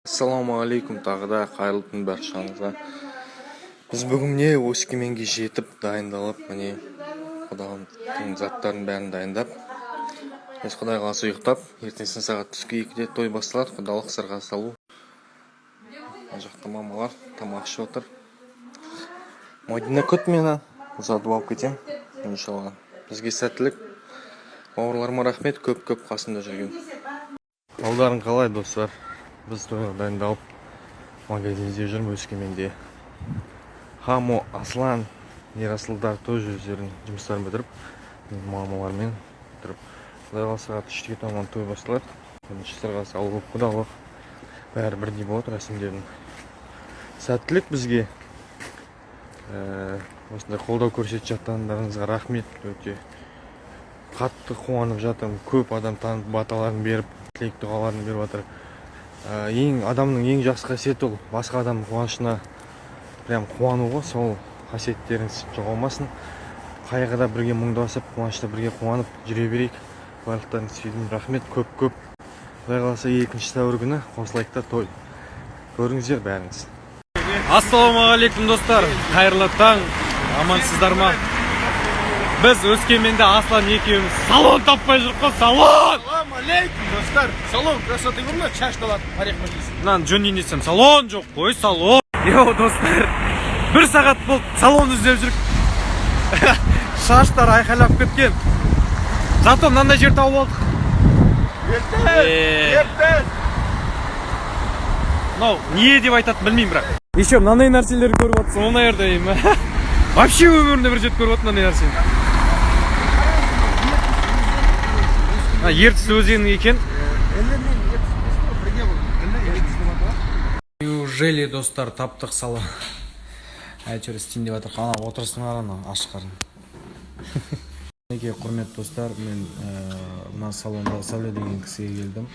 Ассалаумағалейкум, тағы да қайырлы түн баршаңызға. Біз бүгін міне Өскеменге жетіп, дайындалып, міне құдалықтың заттарын бәрін дайындап, біз, құдай қаласа, ұйықтап, ертеңгісін сағат түскі 2-де той басталады, құдалық, сырға салу. Мына жақта мамалар тамақ ішіп отыр. Мадина, күт мені, ұзатып алып кетемін, иншалла. Бізге сәттілік, бауырларыма рахмет көп көп қасымда жүрген. Алдарың қалай, достар? Біз тойға дайындалып, магазин іздеп жүрміз Өскеменде. Хамо, Аслан, Ерасылдар тоже өздерінің жұмыстарын бітіріп, мамалармен тұрып, құдай қаласа, сағат 3-ке таман той басталады. Бірінші сырға салу, құдалық, бәрі бірдей болады рәсімдердің. Сәттілік бізге. Осындай қолдау көрсетіп жатқандарыңызға рахмет, өте қатты қуанып жатырмын. Көп адам танып, баталарын беріп, тілек дұғаларын беріп жатыр. Ең адамның ең жақсы қасиеті ол басқа адамның қуанышына прям қуану ғой. Сол қасиеттеріңіз жоғалмасын. Қайғыда бірге мұңдасып, қуанышта бірге қуанып жүре берейік. Барлықтарыңызды сүйдім, рахмет көп көп. Құдай қаласа, 2 сәуір күні қосылайық та той көріңіздер бәріңіз. Ассалаумағалейкум, достар, қайырлы таң, амансыздар ма? Біз Өскеменде Аслан екеуміз салон таппай жүрміз қой, салон. Алейкум, достар. Салон красоты бар ма? Шаш алатын парикмахерский. Мынаны жөндейін десем, салон жоқ қой, салон. Йоу, достар, бір сағат болды салон іздеп жүрік, шаштар айқайлап кеткен. Зато мынандай жер тауып алдық. Ертіс! Мынау не деп айтатынын білмеймін, бірақ еще мынандай нәрселерді көріп жатсың мына жерде. Вообще өмірімде бір рет көріп отырмын мынандай нәрсені. Мына Ертіс өзені екен. Бірге болды. Ертіс деп аталады. Неужели, достар, таптық салон, әйтеуір істейін деп жатыр. Ана отырысың, ана аш қарын. Мінекей, құрметті достар, мен мына салонда Сәуле деген кісіге келдім.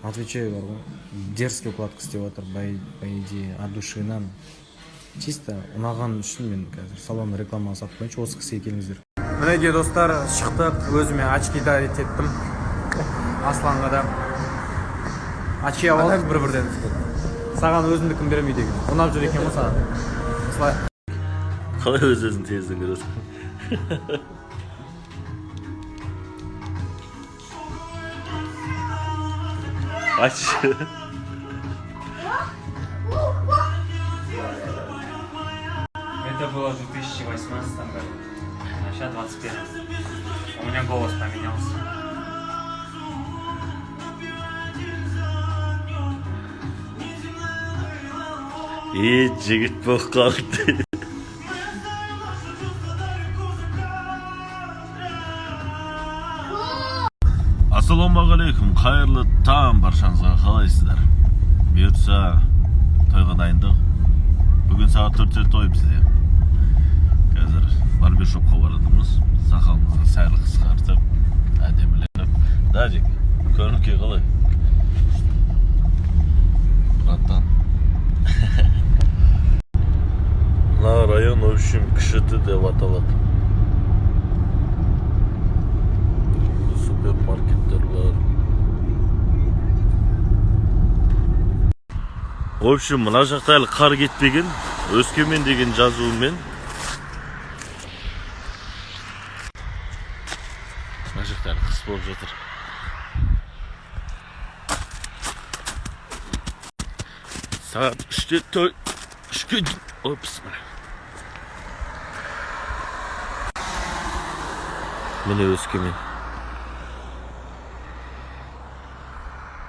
Отвечаю, бар ғой, дерзкий укладка істеп жатыр, по идее, от души нам чисто ұнаған үшін мен қазір салонның рекламасын сатып қояйыншы. Осы кісіге келіңіздер. Мінекей, достар, шықтық. Өзіме очки дарить еттім, Асланға да очки алып алдық бір бірден. Саған өзімдікін беремін үйдегі, ұнап жүр екен ғой саған осылай. Қалай өз өзін тезден көресің? Айтшы. Это было в 2018 году, а сейчас 21. У меня голос поменялся. Е, жігіт болып қалды. Ассалаумағалейкум, қайырлы таң баршаңызға, қалайсыздар? Бұйыртса, тойға дайындық. Бүгін сағат 4-те той бізде. Қазір барбершопқа баратырмыз. Сақалымызды сәл қысқартып, әдеміленіп. Дадик, көңіл күй қалай? Братан. Мына район, в общем, Кішіті деп аталады. Супермаркеттер бар. В общем, мына жақта әлі қар кетпеген. Өскемен деген жазуымен. Мына жақта әлі қыс болып жатыр. Сағат 3-те той, 3-ке. Ой, бісміллә. Міне, Өскемен.